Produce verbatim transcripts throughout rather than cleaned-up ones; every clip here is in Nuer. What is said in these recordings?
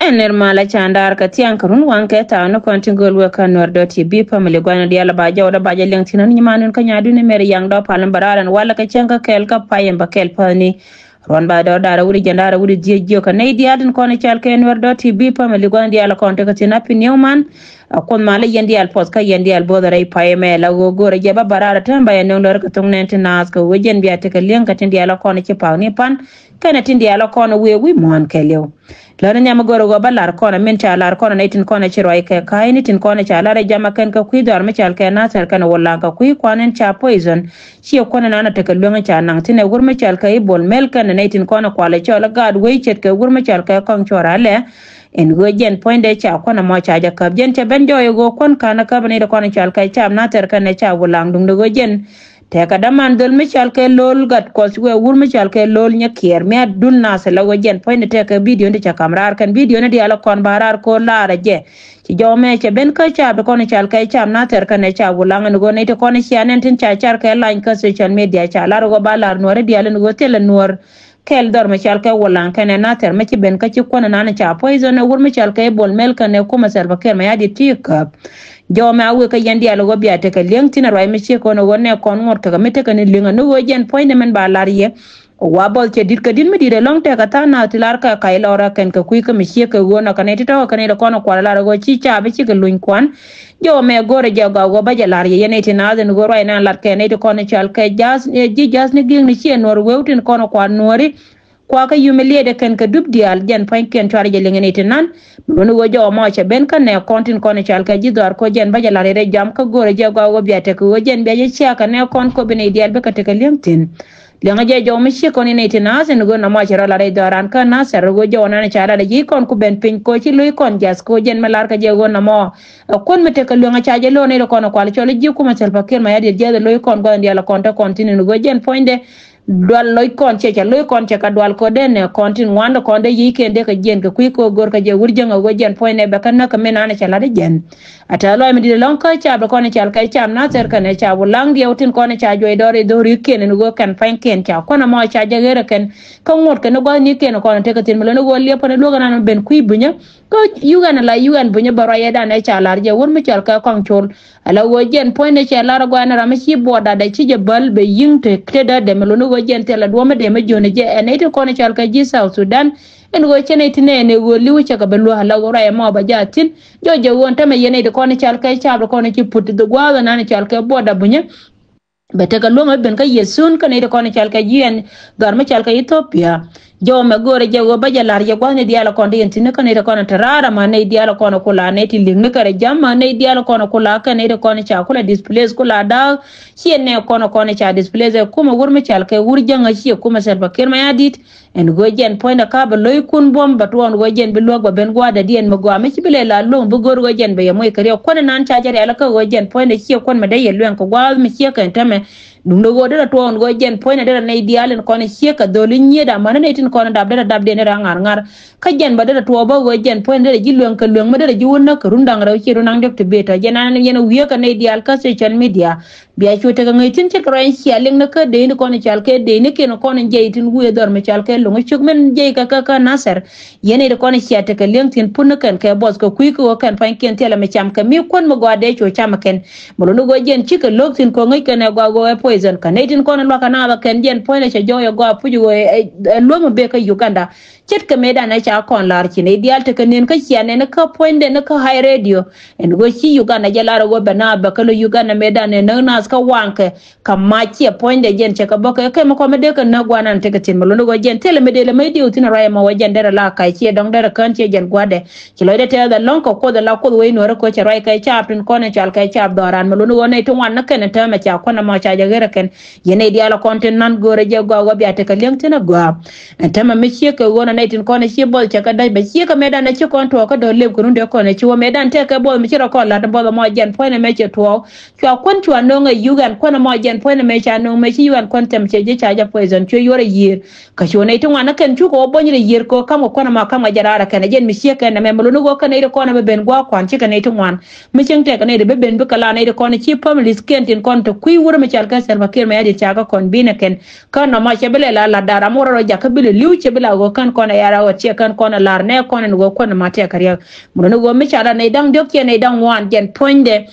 Ɛn nir malä candaar kɛ thiaŋ kɛ run waŋ kɛ thaw ni kɔn tin göl wek kä Nuɛr dot T V family gua̱n diaal ba jɔw dɔ ba jɛ liɛŋ thin ni nyiman kä nyadun ni mer yaŋ dɔ pal ni bä raar ɛn walɛ kɛ cäŋ kä kɛɛl kä pay ɛn bä kɛɛl päthni. Ruɔn ba dɔ daara wut jiɛn daara wut jiɛ jiök kɛ nɛy diaal tin kɔn i̱ cal kɛ Nuɛr dot T V family gua̱n diaal kɔn tekɛ thin api niw man. A kuoth malä yɛn diaal puɔth kä yɛn diaal bo̱o̱th rɛy pay ɛmɛ la ɣöö go̱o̱rɛ jɛ bä bä raar tääm ba yɛ nöŋ lɔr kɛ thoŋ nɛn tin naath kɛ ɣöö jɛn bia tekɛ liɛŋ kɛ tin diaal kɔn i̱ ci pa̱a̱k ni pan. Kɛnɛ tin diaal kɔn wëë wi̱i̱ muɔ̱ɔ̱n kɛɛliw. Lɔn nhiam mi go̱r ɣöö bä lar kɔn min ca lar kɔn nɛy tin kɔn ci ruac kɛ ka̱a̱cni tin kɔn ca lar ɛ jam a kɛn kɛ kui̱ dhɔaar mi cal kɛ Nathɛr kɛn wä laŋ kɛ kui̱ kuan in ca poison. Ciɛ kuɔn in an a tekɛ lueŋ ca naŋ thin ɛ wur mi cal kɛ i̱ bol mel kɛn nɛy tin kɔn kual ɛ cɔl ɛ gaat wec ce̱tkɛ wur mi cal kɛ kɔŋ cuɔr alɛ. In ɣöö jɛn puɔ̱nydɛ ca kuɔn ɛmɔ ca jɛ käp jɛn cɛ ben jɔɔc ɛ ɣöö kuɔn ka̱n ɛ käp nɛy ti kɔn cal kɛ cam Nathɛr kɛn ɛ ca wä laŋ duŋdɛ ɣöö jɛn. Tɛkɛ däman dhöl mi cal kɛ lo̱l gat kuɔth wee wur mi cal kɛ lo̱l nyɛ kiɛɛr mi a dun nath la wee jɛn puɔ̱ny ni tɛkɛ bidio ni ti ca kam raar kɛn bidio ni diaal kɔn ba raar ko̱ laar a jɛ. Ci jɔw mɛ cɛ ben kä caap ti kɔn cal kɛ caap Nathɛr kɛn ɛ caap Wulaŋ ni ɣöö nɛy ti kɔn cia nɛn tin ca car kɛ lany kä social media ca lar ɣöö ba lar nuɔr i̱ diaal ni ɣöö thilɛ nuɔr. Kɛl dhɔr mi cal kɛ Wulaŋ kɛnɛ Nathɛr mi ci ben kä ci kuɔn inan ca poison ɛ wur mi cal kɛ Bol Mel kɛnɛ kumɛ Salva Kiir mɛ ya di ti käp. Jɔw mɛ a wek kä yɛn diaal ɣöö bia tekɛ li̱eŋ thin a ruac mi ciek kɔn ɣöö nɛ kɔn ŋot kɛ kɛ mi tekɛ ni li̱eŋ a ni ɣöö jɛn puɔ̱nydɛ mɛn ba lar yɛ. Wa bɔth cɛ dit kɛ dit mi dit ɛlɔ̱ŋ tɛkɛ tha̱a̱ŋ nath ti lar kɛ kac lɔrä kɛn kɛ kui̱ kä mi ciek kɛ ɣöö nɔ kɛ nɛy ti tɔ̱ kɛ kɛ nɛy ti kɔn kual lar ɣöö ci caap cikɛ luny kuan. Jɔw mɛ go̱rɛ jɛ gɔaa ɣöö bä jɛ la̱r yɛ yɛn nɛy ti naath ɛn ɣöö ruac nan lat kɛ nɛy ti kɔn cɔal kɛ ja̱a̱th ni ji̱ ja̱a̱th ni gi̱i̱k ni ciɛ nuɔr weu tin kɔn kual nuɔri. Kuakä yumi liɛɛdɛ kɛn kɛ dup diaal jɛn pua̱nykiɛn cuarɛ jɛ liŋɛ nɛy ti nan. Mi wuni ɣöö jɔw mɔ cɛ ben kä nɛ kɔn tin kɔn cɔal kɛ ji̱ dhɔaar ko̱ jɛn bä jɛ la̱r yɛ rɛ jam kä go̱rɛ jɛ gɔaa ɣöö bia tekɛ ɣöö jɛn bia jɛ ciakä nɛ kɔn ko̱ bi nɛy diaal bikɛ tekɛ li̱eŋ thi̱n. Liɛŋɛ jɛ jɔw mi ciek kɔn inɛy ti nath in ɣöö nɔmɔ cɛ rɔ lat rɛy dhɔran kä nath sɛr ɣöö jɔw nan ca lat rɛy ji̱ kɔn ku ben piny ko ci lo̱c kɔn jath ko jɛn mi lar kä jɛ ɣöö nɔmɔ. Ɛ kuɔn mi tekɛ lueŋ a ca jɛ lo̱n in kɔn kual cɔl ji̱ kumɛ Salva Kiir mɛ ya diet jiɛth lo̱c kɔn guath in diaal kɔn te kɔn thin in ɣöö jɛn puɔ̱nydɛ. Dual lo̱c kɔn cɛ ca lo̱c kɔn cɛ ka dual kɔ den nɛ kɔn tin ŋuan kɔn de yic kɛn de kɛ jiɛn kɛ kui̱ kɛ ɣöö gör kɛ jɛ wur jäŋ ɣöö jɛn puɔ̱nydɛ bɛ kä näk kɛ min an ca lat jɛn. A tɛ̈th lɔaac mi di̱t ɛlɔ̱ŋ kä caap kɔn i̱ cal kɛ caap Nathɛr kɛnɛ caap Wulaŋ diɛw tin kɔn i̱ ca juɔc dɔɔr i̱ dho̱rikiɛn in ɣöö kɛn pa̱nykiɛn ca kuɔn ɛmɔ ca jɛ ɣer ɛ kɛn. Kä ŋot kɛn i̱ gua̱thnikiɛn kɔn i̱ tekɛ thi̱n mi lon i̱ ɣöö liɛp kɔn i̱ luäk ɛn an ben kui̱ bunyä. Kä yuk ɛn ala yuk ɛn bunyä bä ruac ɛdan ɛ ca la̱r jɛ wur mi cɔal kɛ kɔŋ col. Ala ɣöö jɛn puɔ̱nydɛ cɛ la̱r ɛ gɔaa ɛn ram mi ci buɔɔt datdɛ ci jɛ bäl bɛ yi̱ŋ te te dätdɛ mi lon i̱ ɣöö jɛn thilɛ duɔ̱mä dee mi jiön ɛ jɛ ɛn nɛy ti kɔn i̱ cɔal kɛ ji̱ South Sudan. Ɛn ɣöö cɛ nɛy ti nɛɛni ɣöö li̱w cɛ kɛ bɛ luäk ala ɣöö ruac ɛmɔ bɛ jɛ a thi̱n. Jɔc jɛ ɣöö ɛn tämɛ yɛn nɛy ti kɔn i̱ cal kɛ caap ti kɔn i̱ ci put ti gua̱a̱th ɛnan i̱ cal kɛ buɔt dabunyä. Bɛ tekɛ luäŋ ɛ ben kä yɛ thun kä nɛy ti kɔn i̱ cal kɛ jiɛn dhɔr mi cal kɛ Ethiopia. Jɔw mɛ göörä jɛ ɣöö bä jɛ la̱r jɛ gua̱thni diaal kɔn ti yɛn thi̱n kä nɛy ti kɔn i̱ te raar ama nɛy diaal kɔn i̱ kula nɛy ti li̱ŋni kɛ rɛ jam ama nɛy diaal kɔn i̱ kula kɛ nɛy ti kɔn i̱ ca kula displace kula da̱a̱k. Ciɛ nɛ kɔn i̱ kɔn i̱ ca displace ɛ kumɛ wur mi cal kɛ wur jäŋä ciɛ kumɛ Salva Kiir mɛ ya di̱t. Ɛn ɣöö jɛn puɔ̱nydɛ ka bɛ lo̱ckun buɔ̱m bɛ tuɔɔn ɣöö jɛn bi luäk bɛ ben gua̱a̱r dɛdiɛn mi gɔaa mi ci bi lɛ la luäŋ bi go̱r ɣöö jɛn bɛ yɛ moc kɛ riɛk kuɔn inan ca jɛ rial kä ɣöö jɛn puɔ̱nydɛ ciɛ kuɔn mi dee yɛ luɛŋ kɛ gua̱a̱th mi ciɛ kɛn tämɛ. Duundɛ ɣöö derɛ tuɔɔn ɣöö jɛn puɔ̱nydɛ derɛ nɛy diaal in kɔn ciɛ kɛ dhöl in nyiet amäni nɛy tin kɔn dap derɛ dap diɛn derɛ ŋa̱r ŋa̱r. Kä jɛn bä derɛ tuɔɔk bä ɣöö jɛn puɔ̱nydɛ derɛ ji̱ luɛŋ kɛ luɛŋ mi derɛ ji̱ wä näk kɛ run da̱ŋ rɛw ciɛ run da̱ŋ diɔ̱k ti bëë tɔ jɛn an yɛn wiee kɛ nɛy diaal kä social media. Bia cu tekɛ ŋäc thi̱n ce̱tkɛ ruac in cia liŋ ni kä dee ni kɔn i̱ cal kɛ dee ni kiɛn kɔn in jiɛc tin wi̱i̱ dhɔr mi cal kɛ lo̱ŋ i̱ cuk min jiɛc kɛ kä kä Nathɛr. Yɛn i̱ ti kɔn i̱ cia tekɛ liŋ thi̱n pun ni kɛn kɛ buɔth kɛ kui̱ kɛ ɣöö kɛn pa̱nykiɛn thilɛ mi cam kɛ mi kuän mi gɔaa dee cu cam kɛn. Mi lo̱n i̱ ɣöö jiɛn cikɛ lo̱k thi̱n kɛ ŋäc kɛn ɛ gɔaa ɣöö ɛ poison kɛ nɛy tin kɔn in luakä naath ɛ kɛn jiɛn puɔ̱nydɛ cɛ jɔɔc ɛ gɔaa puc ɣöö ɛ luäŋ mi bek kä Uganda. Ce̱tkɛ mëëdan ɛ ca kɔn la̱r ci nɛy diaal tekɛ ni̱n kä cia nɛn kä puɔ̱nydɛ ni kä high radio. Ɛn ɣöö ci Uganda jɛ la̱r ɛ ɣöö bɛ naath bɛ kä lö Uganda mëëdan ɛ näk naath kä waŋkɛ. Kä mac ciɛ puɔ̱nydɛ jɛn cɛ kɛ bä kɛ kɛ mi kɔmɛ dee kɛ näk guanan tekɛ thi̱n mi luni ɣöö jɛn thilɛ mi dee lɛ mi diw thi̱n ruac ɛmɔ wä jɛn derɛ la kac ciɛ dɔ̱ŋ derɛ kään ciɛ jɛn gua̱dɛ. Ci lɔcdɛ tɛth ɛlɔ̱ŋ kɛ kuoth ɛla kuoth wec nuɔ̱ɔ̱rä ko̱ cɛ ruac kɛ caap tin kɔn ɛ cal kɛ caap dhɔran mi luni ɣöö nɛy ti ŋuan ni kɛn ɛ täämɛ ca kuɔn ɛmɔ ca jɛ ɣer ɛ kɛn. Yɛn nɛy diaal ɛ kɔn tin nan göörä jɛ gɔaa wä bia tekɛ li̱eŋ thi̱n ɛ gɔaa. Ɛn tämɛ mi ciek kɛ ɣöö na nɛy tin kɔn ɛ ci buɔth cɛ kɛ da̱c bɛ ciek kɛ mëëdan ɛ ci kɔn tuɔɔk kä dɔ̱r lëp kɛ run dee kɔn ɛ ci wä mëëdan tɛk kɛ buɔth mi ci rɔ kɔn la̱t buɔth ɛmɔ jɛn puɔ̱nydɛ mɛ cɛ tuɔɔk. Cua kuän cua no̱o̱ŋ ɛ yuk ɛn kuän ɛmɔ jɛn puɔ̱nydɛ mɛ ca no̱o̱ŋ mɛ ci yuk ɛn kuän thɛm cɛ ji̱ ca jɛ poison cuɛ yuɔr ɛ yiër. Kä cu nɛy ti ŋuan ɛ kɛn cukɛ wä buɔ̱ny rɛ yiër kɛ ɣöö ka̱m kɛ kuän ɛmɔ ka̱m kɛ jɛ raar ɛ kɛn ɛ jɛn mi ciek kɛn ɛmɛ mi luni ɣöö kɛ nɛy ti kɔn ɛ bɛ ben gua̱a̱k kuan cikɛ nɛy ti ŋuan. Mi cieŋ tɛk kɛ nɛy ti bɛ ben bikɛ la nɛy ti kɔn ɛ ci families kiɛn tin kɔn te kui̱ wurɛ mi cal kɛ Salva Kiir Mayardit ca kä kɔn binɛ kɛn. Kä nɔmɔ cɛ bi lɛ la lat da̱r amɔ rɔ rɔ jakä bi lɛ li̱w cɛ bi la ɣöö kän kɔn ɛ yara ɣöö ciɛ kän kɔn ɛ lar nɛ kɔn ɛn ɣöö kuän ɛ ma tɛk kɛ riɛk. Mɛ luni ɣöö mi ca la nɛy da̱ŋ diɔ̱k ciɛ nɛy da̱ŋ ŋuan jɛn puɔ̱nydɛ.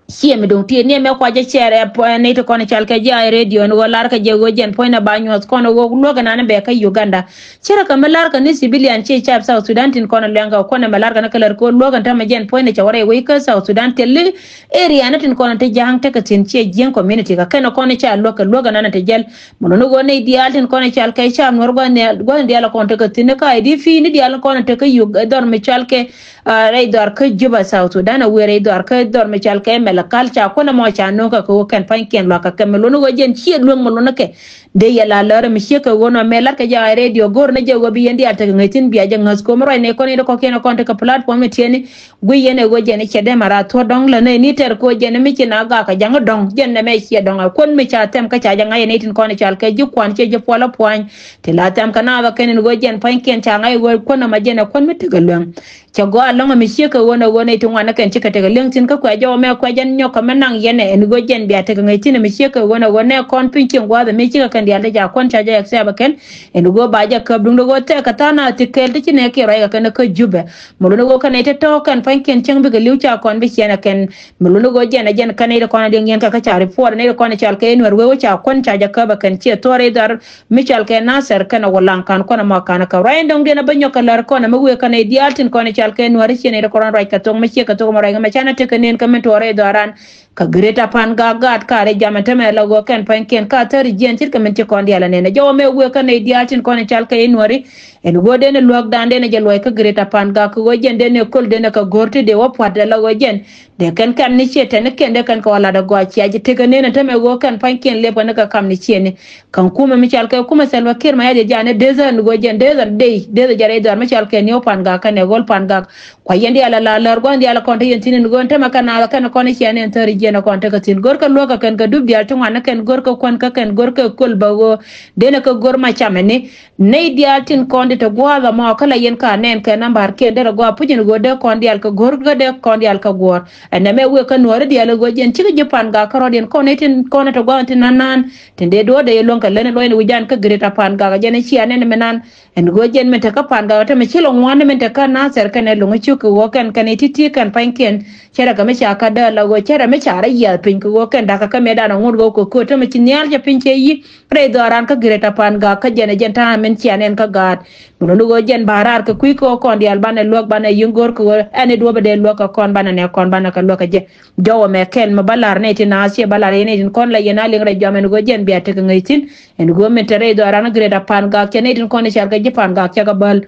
Ciɛ mi duŋ ti ni mɛ kua jɛ cɛɛr ɛ puɔ̱ny ni ti kɔn cal kɛ ji̱ ay radio ni ɣöö lar kɛ jɛ ɣöö jɛn puɔ̱ny ni ba nyuɔth kɔn ɣöö luäk ɛn an bɛ kä Uganda. Cɛ rɛ kɛ mi lar kɛ ni civilian ciɛ cap South Sudan tin kɔn luɛŋ kɛ kuɔn ɛmɛ lar kɛ ni kɛ lär kɛ ɣöö luäk ɛn tämɛ jɛn puɔ̱ny ni cɛ wä rɛy wec kä South Sudan thil li area ni tin kɔn ti ja̱a̱ŋ tekɛ thin ciɛ ji̱eŋ community kɛ kɛn kɔn ca luäk kɛ luäk ɛn an ti jɛl. Mɛ luni ɣöö ni diaal tin kɔn cal kɛ cap nuɔr gua̱n diaal kɔn tekɛ thin ni ka ay di fi ni diaal kɔn tekɛ yuk dhɔr mi cal kɛ rɛy dhɔr kä Juba South Sudan a wëë rɛy dhɔr kä dhɔr mi cal kɛ Malakal ca kuäär mɔ ca no̱o̱ŋ kɛ kɛ ɣöö kɛn pa̱nykiɛn luakä kɛ mɛ luni ɣöö jɛn ciɛ luäŋ mɛ luni kɛ. Dee yɛ la lär mi ciek kɛ ɣöö nɔ mɛ lar kɛ jɛ ay radio go̱r ni jɛ ɣöö bi yɛn diaal tekɛ ŋäc thi̱n bia jɛ ŋäth ko̱o̱m ruac ni kɔn in kɔkiɛn kɔn tekɛ platform ni tiɛni. Guiy yɛn ɛ ɣöö jɛn i̱ cɛ dee mɛ ra thuɔ̱t dɔ̱ŋ lɛ nɛy ni tɛr kɛ ɣöö jɛn i̱ mi ci na gak kɛ ja̱ŋ i̱ dɔ̱ŋ jɛn nɛmɛ i̱ ciɛ dɔ̱ŋ ɛ kuän mi ca thɛm kä ca jɛ ŋa̱c ɛ nɛy tin kɔn i̱ cal kɛ ji̱ kuan ciɛ ji̱ puɔl i̱ puany. Ti la thɛm kɛ naath ɛ kɛn in ɣöö jɛn pa̱nykiɛn ca ŋa̱c ɛ ɣöö kuän nɔmɔ jɛn ɛ kuän mi tekɛ luäŋ. Cɛ gɔaa ɛlɔ̱ŋ ɛmɛ ciek kɛ ɣöö nɛ ɣöö nɛy ti ŋuan ni kɛn cikɛ tekɛ li̱eŋ thi̱n kä kuɛ jɔw ɛmɛ kuɛ jɛn nyɔk kɛ mi naŋ yɛn ɛ ɛn ɣöö jɛn bia tekɛ ŋäc thi̱n ɛmɛ ciek kɛ ɣöö nɛ ɣöö nɛ kɔn piny cieŋ gua̱a̱th ɛmɛ cikɛ kɛn diaal ti ca kuän ca jɛ accept ɛ kɛn. Ɛn ɣöö ba jɛ käp duŋdɛ ɣöö thɛɛk kɛ tha̱a̱ŋ naath ti kɛɛl ti ci nɛɛkiɛn ruac kɛ kɛn kä Jubɛ. Mɛ luni ɣöö kɛn nɛy ti tɔ̱ kɛn pa̱nykiɛn cäŋ bikɛ li̱w ca kɔn bi ciɛn ɛ kɛn. Mɛ luni ɣöö jɛn ɛ jɛn kɛn nɛy ti kɔn ɛ diɛŋ yɛn kɛ kä ca report ɛ nɛy ti kɔn ɛ cal kɛ i̱ Nuɛr wee wä ca kuän ca jɛ käp ɛ kɛn ciɛ thuɔ̱ɔ̱r i̱ dhɔr mi cal kɛ Nasir kɛnɛ Wulaŋ kan kɔnɛ mɔ kan kä ruac in dɔ̱ŋ diɛn a bä nyɔk kɛ lär kɔnɛ mi wëë kɛn i̱ diaal tin kɔnɛ cal kɛ Nuääri ciɛ nɛy ti kɔn ruac kɛ thok mi ciɛ kɛ thok mɛ ruac kɛ mɛ canɛ tekɛ nen kɛ min tuɔɔr i̱ dhɔran. Kä Greater Pangak gaat kaarɛ jam ɛn tämɛ la ɣöö kɛn pa̱nykiɛn ka thäri jiɛn ce̱tkɛ min ci kɔn diaal ɛ nɛn ɛ jɔwä mɛ wëë kɛn i̱ diaal tin kɔnɛ cal kɛ i̱ Nuääri. Ɛn ɣöö den ɛ luäk dan den ɛ jɛ luɔc kä Greater Pangak kɛ ɣöö jɛn den ɛ köl den ɛ kɛ go̱r ti dee wä pua̱t ɛ la ɣöö jɛn. Dee kɛn kɛn ni ciɛ tɛn ni kɛn dee kɛn kɛ wä lat ɛ gɔaa cia ji̱ tekɛ nen ɛn tämɛ ɣöö kɛn pa̱nykiɛn lep kɛn ni kɛ kam ni ciɛ ni. Ka̱n kumɛ mi cal kɛ kumɛ Salva Kiir Mayardit jɛ anɛ dee dhär ni ɣöö jɛn dee dhär dey dee dhär jɛ rɛy dhɔr mi cal kɛ ni ɣöö Pangak kɛnɛ ɣöl Pangak. Kua yɛn diaal a la lär gua̱n diaal a kɔn te yɛn thi̱n ni ɣöö ɛn tämɛ kɛn naath a kɛn kɔn i̱ cia ni ɛn thäri jiɛn a kɔn tekɛ thi̱n go̱rkɛ luäk kɛ kɛn kɛ dup diaal ti ŋuan ni kɛn go̱rkɛ kuän kä kɛn go̱rkɛ köl bä ɣöö dee ni kɛ go̱r ma camɛ ni. Nɛy diaal tin kɔn di te gua̱a̱th ɛmɔ kä la yɛn ka nɛn kɛ nambar kiɛn derɛ gɔaa puc in ɣöö dee kɔn diaal kɛ go̱r kä dee kɔn diaal kɛ guɔ̱ɔ̱r. Ɛn nɛmɛ wëë kä Nuääri diaal ɛ ɣöö jɛn cikɛ ji̱ Pangak kärɔ̱diɛn kɔn nɛy tin kɔn ɛ te gua̱a̱th tin nan nan tin dee duɔ̱ɔ̱r dee yɛ luäŋ kɛ län ɛ luɔ̱c ni wi̱c dan kä Greater Pangak jɛn ɛ cia nɛn mi nan. Ɛn ɣöö jɛn min te kä Pangak te mi ci lɔ ŋuan min te kä Nasir kɛnɛ lo̱ŋ cuk kɛ ɣöö kɛn kɛn i̱ ti̱ti̱ kɛn pa̱nykiɛn. Cɛ rɛ kɛ mi ca kä däär la ɣöö cɛ rɛ mi ca rɛ yiath piny kɛ ɣöö kɛn da̱kä kä mɛtdan ɛ ŋot ɣöö kɛ kööt te mi ci nhial cɛ piny cɛ yi̱. Rɛy dhɔran kä Greater Pangak kä jɛn ɛ jɛn ta̱a̱ min cia nɛn kä gaat. Mi luni ɣöö jɛn ba raar kɛ kui̱ kɛ ɣöö kɔn diaal banɛ luäk banɛ yi̱ŋ go̱r kɛ ɣöö ɛn i̱ duɔ̱pɛ dee luäk kɛ kɔn banɛ nɛ kɔn banɛ kɛ luäk kɛ jɛ. Jɔwä mɛ kɛl mi bä lar nɛy ti naath ciɛ bä lar yɛn nɛy tin kɔn la yɛn a liŋ rɛy jɔam ɛn ɣöö jɛn bia tekɛ ŋäc thi̱n. Ɛn ɣöö min te rɛy dhɔran Greater Pangak cɛ nɛy tin kɔn i̱ car kɛ ji̱ Pangak cɛ kɛ bäl.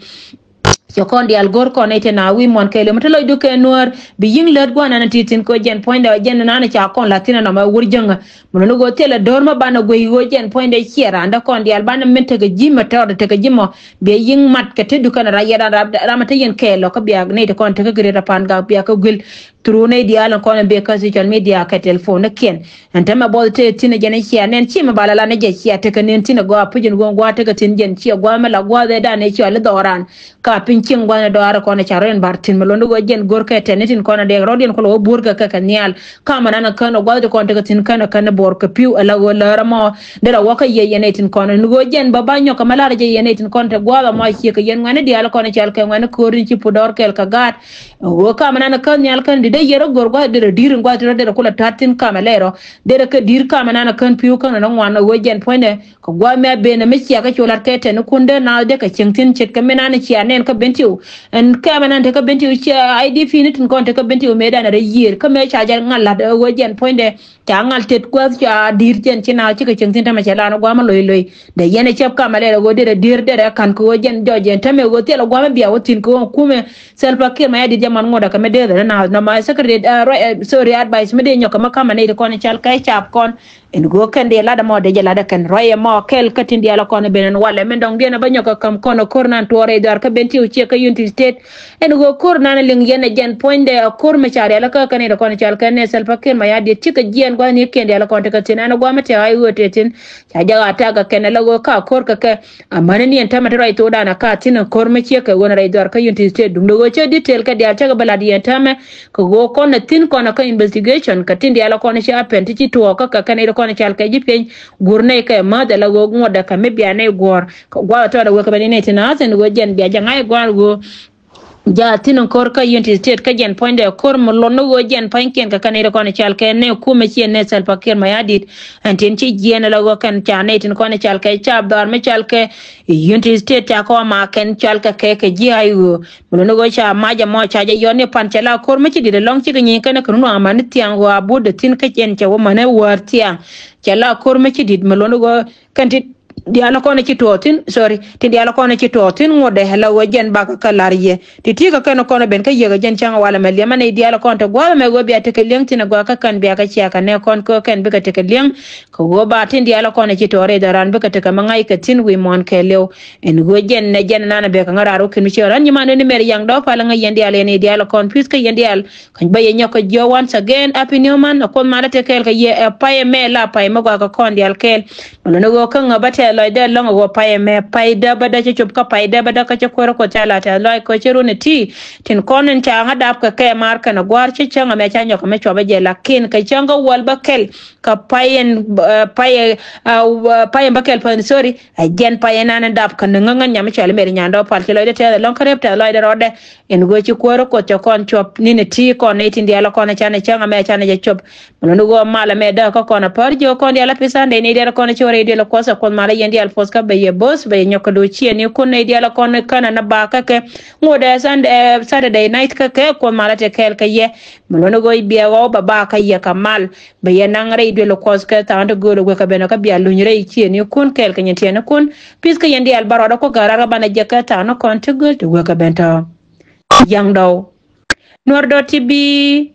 Cɛ kɔn diaal go̱r kɔn nɛy tin a wi̱i̱ muɔ̱n kɛɛliw mi te lɔcdu kɛ Nuäär bi yi̱ŋ lät gua̱n ɛn ti thi̱n kɛ ɣöö jɛn puɔ̱nydɛ jɛn nan ca kɔn la̱th thi̱n ɛnɔmɔ wur jäŋä. Mi luni ɣöö thilɛ do̱r mi banɛ guey ɣöö jɛn puɔ̱nydɛ ciɛ randä kɔn diaal banɛ min tekɛ ji̱ mɛ tɔɔrdɛ tekɛ ji̱ mɔ. Biɛ yi̱ŋ mat kɛ te dukän ram yɛ ram ram te yɛn kɛɛl lɔ kä bia nɛy ti kɔn tekä Greater Pangak bia kä guil. Through nɛy diaal in kɔn in bɛ kä social media kɛ telephone ni kiɛn. Ɛn täämɛ buɔth tëë thi̱n ɛ jɛn ɛ cia nɛn ci mi ba la la ni jɛ cia tekɛ nɛn thi̱n ɛ gɔaa puc in ɣöö gua̱a̱th tekɛ thi̱n jɛn ciɛ gua̱a̱th mi la gua̱a̱th ɛ dan ɛ cia li dhɔran. Ka piny cieŋ gua̱a̱th ni dɔaar ɛ kɔn ɛ ca rɔ ɛn bar thi̱n mi luɔ̱n di ɣöö jɛn go̱r kɛ tɛn ni tin kɔn ɛ dɛɛk rɔ̱diɛn kulɛ wä buɔ̱r kɛ kɛ kɛ nhial. Ka mi nan ɛ kän ɛ gua̱a̱th ti kɔn tekɛ thi̱n kän ɛ kän ɛ buɔ̱r kɛ pi̱w ɛ la ɣöö läär ɛmɔ. Derɛ wä kä yɛ yɛn ɛ tin kɔn ni ɣöö jɛn bä ba nyɔk kɛ mi lar jɛ yɛn ɛ tin kɔn te gua̱a̱th ɛmɔ ɛ ciek kɛ yɛn ŋuɛ̈ni diaal ɛ kɔn ɛ cal kɛ ŋuɛ̈ni köör in ci puɔ̱t dɔɔr kɛɛl kɛ gaat. Ɣöö kamɛ nan ɛ kän nhial kän di dee yɛr ɛ go̱r gua̱th derɛ di̱i̱r in gua̱th ti rɔ derɛ kulɛ ta̱t thi̱n kamɛ lɛɛr ɔ. Derɛ kɛ di̱i̱r kamɛ nan ɛ kän pi̱w kän ɛ ŋuan ɛ ɣöö jɛn puɔ̱nydɛ kɛ gua̱th mi a ben ɛ mi cia kɛ cu lat kɛ tɛn ikun dee naath dee kɛ cieŋ thi̱n ce̱tkɛ mi nan ɛ cia nɛn kä Bentiu. Ɛn kamɛ nan te kä Bentiu cia I D P ni tin kɔn te kä Bentiu mëëdan ɛ rɛy yiëër kä mëë ca jɛ ŋa̱l la̱t ɛ ɣöö jɛn puɔ̱nydɛ. Ca ŋal tet kuäth ca di̱i̱r jɛn ci naath cikɛ cieŋ thi̱n tämɛ cɛ lan gua̱a̱m lo̱i̱ lo̱i̱. Dee yɛn ɛ cäp kamɛ lɛl ɛ ɣöö derɛ di̱i̱r derɛ ka̱n kɛ ɣöö jɛn jɔc jɛn tämɛ ɣöö thilɛ gua̱a̱m bia wä thi̱n kɛ ɣöö kumɛ. Salva Kiir Mayardit jɛ man ŋuɔ̱t ɛ kɛ mi dee dhɛ ni naath nɔmɔ ɛ secretary, uh, sorry, advice mi dee nyɔk kɛ mi kamɛ nɛy ti kɔn cal kɛ cap kɔn. Ɛn ɣöö kɛn dee lat ɛmɔ dee jɛ lat ɛ kɛn ruac ɛmɔ kɛl kä tin diaal ɛ kɔn ɛ ben ɛn walɛ min dɔ̱ŋ diɛn ɛ bä nyɔk kɛ käm kɔn ɛ ko̱r nan tuɔɔr rɛy dhɔaar kä Bentiu ciɛ kä Unity State. Ɛn ɣöö ko̱r nan ɛ liŋ yɛn ɛ jɛn puɔ̱nydɛ ɛ ko̱r mi ca rial kä kɛn ɛ kɔn cal kɛn ɛ Salva Kiir Mayardit cikɛ jiɛɛn gua̱thnikiɛn diaal ɛ kɔn tekɛ thi̱n ɛn ɛ gua̱a̱m mi tɛ̈ ɣa̱c ɣöö tëë thi̱n. Ca jɛ ɣa̱ tɛ̈k kɛ kɛn ɛ la ɣöö ka ko̱r kɛ kɛ. Amäni ni ɛn täämɛ te ruac thokdan ɛ ka thi̱n ɛ ko̱r mi ciek kɛ ɣöö ni rɛy dhɔaar kä Unity State duŋdɛ ɣöö cä detail kɛ diaal cä kɛ bä la̱t yɛn täämɛ. Kɛ ɣöö kɔn ɛ thi̱n kɔn ɛ kä investigation kɛ tin diaal ɛ kɔn ɛ cä pɛn ti ci tuɔɔk kä kɛ kɛn ɛ kɔn cal kɛ ji̱ pieny. Guur nɛy kɛ mäth ala ɣöö ŋuɔ̱t dɛ kɛ mi bia nɛy guɔ̱ɔ̱r kɛ gua̱a̱th tɔɔt a wek kɛ bɛ ni nɛy tin a thin ɣöö jɛn bia jɛ ŋa̱c gua̱a̱r ɣöö jaa thin in ko̱r kä Unity State kä jɛn puɔ̱nydɛ ko̱r mi luɔt ni ɣöö jɛn puɔ̱nykiɛn kɛ kɛn nɛy ti kɔn cal kɛ nɛy kumɛ ciɛ nɛy Salva Kiir Mayardit. Ɛn tin ci jiɛɛn ala ɣöö kɛn ca nɛy tin kɔn cal kɛ ca dhɔaar mi cal kɛ Unity State ca kɔ ma kɛn cal kɛ kɛ kɛ ji̱ ay ɣöö mi luɔt ni ɣöö ca mac ɛmɔ ca jɛ yɔt ni pan cɛ la ko̱r mi ci di̱t ɛlɔ̱ŋ cikɛ nyieny kɛn kɛ run wa mani thiaŋ ɣöö a but dee thi̱n kä jɛn cɛ wä mani wäär thiaŋ. Cɛ la ko̱r mi ci di̱t mi luɔt ni ɣöö kɛn ti diaal kɔn ci tuɔɔk thi̱n, sorry, ti diaal kɔn ci tuɔɔk thi̱n ŋuɔ̱tdɛ la ɣöö jɛn bakɛ kɛ la̱r yɛ. Ti ti̱i̱ kɛ kɛn kɔn ben kä yiëk ɛ jɛn cäŋ walɛ mɛ liɛmä nɛy diaal kɔn te gua̱a̱th ɛmɛ ɣöö bia tekɛ li̱eŋ thi̱n ɛ gɔaa kä kɛn bia kɛ cia kɛ nɛ kɔn kɛ kɛn bikɛ tekɛ li̱eŋ. Kɛ ɣöö ba tin diaal kɔn ci tuɔɔk rɛy dhɔran bikɛ tekɛ mɛ ŋa̱c kɛ thi̱n wi̱i̱ muɔ̱ɔ̱n kɛɛliw. Ɛn ɣöö jɛn nɛ jɛn nanɛ bɛ kɛ ŋä raar wä kɛn mi ci ɣän nyiman ni mɛr yaŋ dɔ̱ pal ŋä yɛn diaal yɛn i̱ diaal kɔn pi̱th kä yɛn diaal. Käny bä yɛ nyɔk kä jiɔ once again, happy new month. Ɛ Kuoth malä te kɛɛl kɛ yɛ, ɛ pay ɛmɛ la pay mi gɔaa kɛ kɔn diaal kɛɛl. Mɛ luni ɣöö kä ŋä bä tɛth lɔcdä ɛlɔ̱ŋ ɛ ɣöö pay ɛmɛ pay dee bä dee cä cop kä pay dee bä dee kä cä kuäärä Kuoth ca la tɛth lɔc kɛ cä run ɛ ti. Tin kɔn in ca ŋä dap kɛ kɛ maar kɛn ɛ gua̱a̱r cä cäŋ ɛmɛ ca nyɔk ɛmɛ cuɔp ɛ jɛ lakin kɛ cäŋ kä wäl bä kɛl. Kɛ pay ɛn, ɛ, pay ɛ, ɛ, pay ɛn bä kɛl pay ɛn, sorry. Ɛ jɛn pay ɛn an in dap kɛ ni ŋäŋän nyam cɔal mɛri nyandɔ pal ci lɔcdä tɛth ɛlɔ̱ŋ kä rep tɛth lɔcdä rɔɔdɛ. Ɛn ɣöö ci kuäärä Kuoth cɛ kɔn cuɔp ni̱n ɛ ti kɔn nɛy tin diaal kɔn ɛ canɛ cäŋ ɛmɛ canɛ jɛ cop. Mɛ luni ɣöö malɛ mɛ däk kä kɔn ɛ pär jiök kɔn diaal ɛ pi Sunday nɛy diaal kɔn ɛ ci wä rɛy duël ɛ Kuɔth ɛ Kuoth malä yɛn diaal puɔth kä bɛ yɛ bo̱th bɛ yɛ nyɔk kɛ do̱ ciɛ ni kun nɛy diaal kɔn ɛ känɛ nä ba kä kɛ ŋot ɛ Sunday, ɛ, Saturday night kä kɛ Kuoth malä tɛ kɛɛl kä yɛ. Mɛ luni ɣöö biɛ ɣɔw bɛ ba kä yɛ kɛ mal. Bɛ yɛ naŋ rɛy duël ɛ Kuɔth kɛ tha̱a̱ŋ ti gööl ɛ wek kɛ ben ɛ kä bia luny rɛy ciɛ ni kun kɛɛl kɛ nyin tiɛɛni kun. Pi̱th kä yɛn diaal bä rɔɔdä Kuoth gäärä banɛ jɛ kɛ tha̱a̱ŋ ni kɔn ti gööl ti wek kɛ ben tɔ̱. Yaŋ dɔw. Nuɔr dɔ̱ ti bi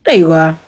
rɛy ɣɔaa.